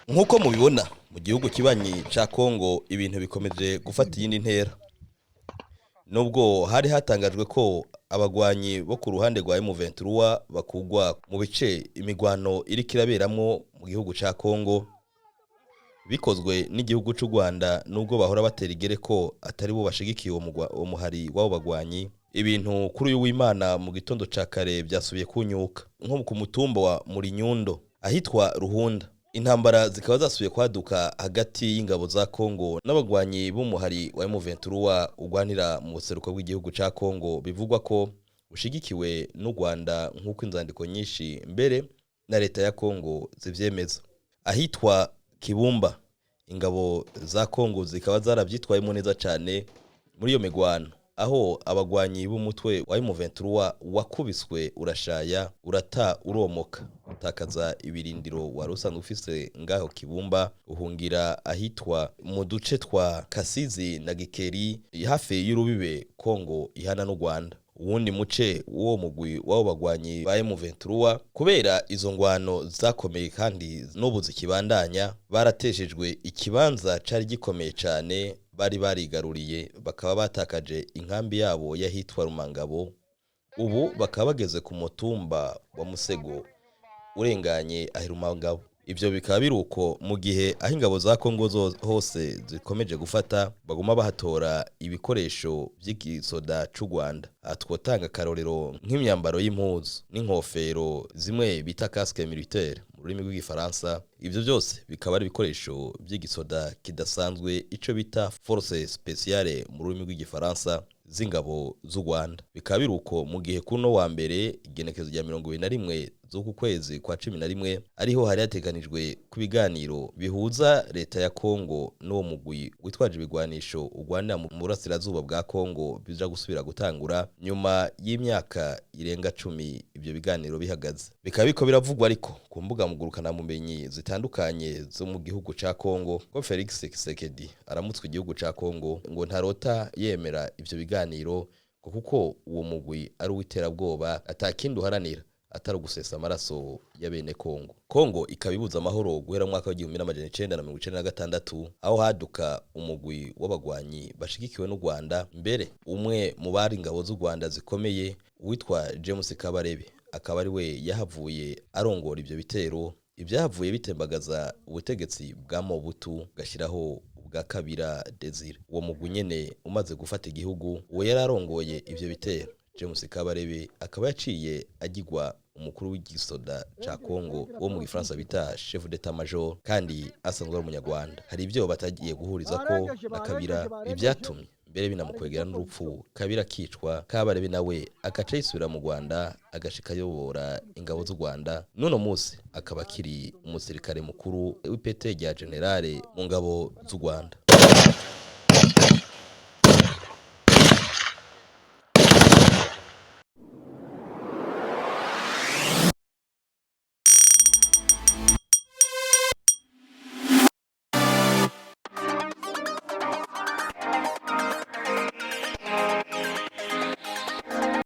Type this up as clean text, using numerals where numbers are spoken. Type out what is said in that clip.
Nk'uko mubibona, mu gihugu kibanyi ca Kongo ibintu bikomeje gufata iyindi ntera, nubwo hari hatangajwe ko abagwanyi bo ku ruhande rwa M23 bakugwa mu bice imigwano iriko iraberamwo mu gihugu ca Kongo, bikozwe n'igihugu c'u Rwanda, nubwo bahora batera igere ko atari bo bashigikiye uwo muhari w'abo bagwanyi. Ibintu kuri uyu w'Imana mu gitondo ca kare byasubiye kunyuka nko ku mutumba wa Murinyundo ahitwa Ruhunda. Intambara zikaba zasubiye kwaduka hagati y'ingabo za Kongo n'abagwanyi b'umuhari wa M23 ugwanira mu buseruko bw'igihugu ca Kongo, bivugwa ko ushigikiwe n'u Rwanda, nk'uko inzandiko nyinshi mbere na leta ya Kongo zivyemeza. Ahitwa Kibumba, ingabo za Kongo zikaba zaravyitwayemo neza cane muri iyo migwano, aho abagwanyi b'umutwe wa M23 wakubiswe urashaya, urata, uromoka, utakaza ibirindiro wari usanzwe ufise ngaho Kibumba, uhungira ahitwa mu duce twa Kasizi na Gikeri, hafi y'urubibe Kongo ihana n'u Rwanda. Uwundi muce w'uwo mugwi w'abo bagwanyi ba M23, kubera izo ngwano zakomeye kandi n'ubu zikibandanya, barateshejwe ikibanza cari gikomeye cane bari barigaruriye, bakaba batakaje inkambi yabo y'ahitwa Rumangabo. Ubu bakaba bageze ku mutumba wa Musego urenganye aho Rumangabo. Ivyo bikaba biri uko mu gihe aho ingabo za Kongo hose zikomeje gufata, baguma bahatora ibikoresho vy'igisoda c'u Rwanda. Aha twotanga akarorero nk'imyambaro y'impuzu n'inkofero zimwe bita casque militaire mu rurimi rw'igifaransa. Ivyo byose bikaba ari ibikoresho vy'igisoda kidasanzwe, ico bita force spéciale mu rurimi rw'igifaransa, z'ingabo z'u Rwanda. Bikaba biri uko mu gihe kuno wa mbere, igenekerezo rya 21 z'uku kwezi kwa 11, ariho hari hateganijwe ku biganiro bihuza leta ya Kongo n'uwo mugwi witwaje ibigwanisho ugwanira mu burasirazuba bwa Kongo bija gusubira gutangura nyuma y'imyaka irenga 10 ibyo biganiro bihagaze. Bikaba biko biravugwa ariko ku mbuga ngurukanabumenyi zitandukanye zo mu gihugu ca Kongo ko Felix Tshisekedi aramutswe igihugu ca Kongo ngo ntarota yemera ivyo biganiro, ngo kuko uwo mugwi ari uw'iterabwoba, atakindi uharanira atari ugusesa amaraso ya bene Kongo. Kongo ikaba ibuza amahoro guhera mu mwaka w'1996, aho haduka umugwi w'abagwanyi bashigikiwe n'u Rwanda. Mbere umwe mu bari ingabo z'u Rwanda zikomeye, uwitwa James Kabarebe, akaba ari we yahavuye arongora ivyo bitero, ibyahavuye bitembagaza ubutegetsi bwa Mobutu gashyiraho ubwa Kabila Desire. Uwo mugwi nyene umaze gufata igihugu, uwo yari arongoye ivyo bitero James Kabarebe akaba yaciye agirwa umukuru w'igisoda ca Kongo, wo mu gifaransa bita chef d'état major, kandi asanzwe ari umunyarwanda. Hari ibyo batagiye guhuriza ko na Kabila, ibyatumye mbere binamukwegera n'urupfu, Kabila akicwa, Kabarebe nawe agaca yisubira mu Rwanda, agashika ayobora ingabo z'u Rwanda. N'uno munsi akaba akiri umusirikare mukuru w'ipete rya generale mu ngabo z'u Rwanda.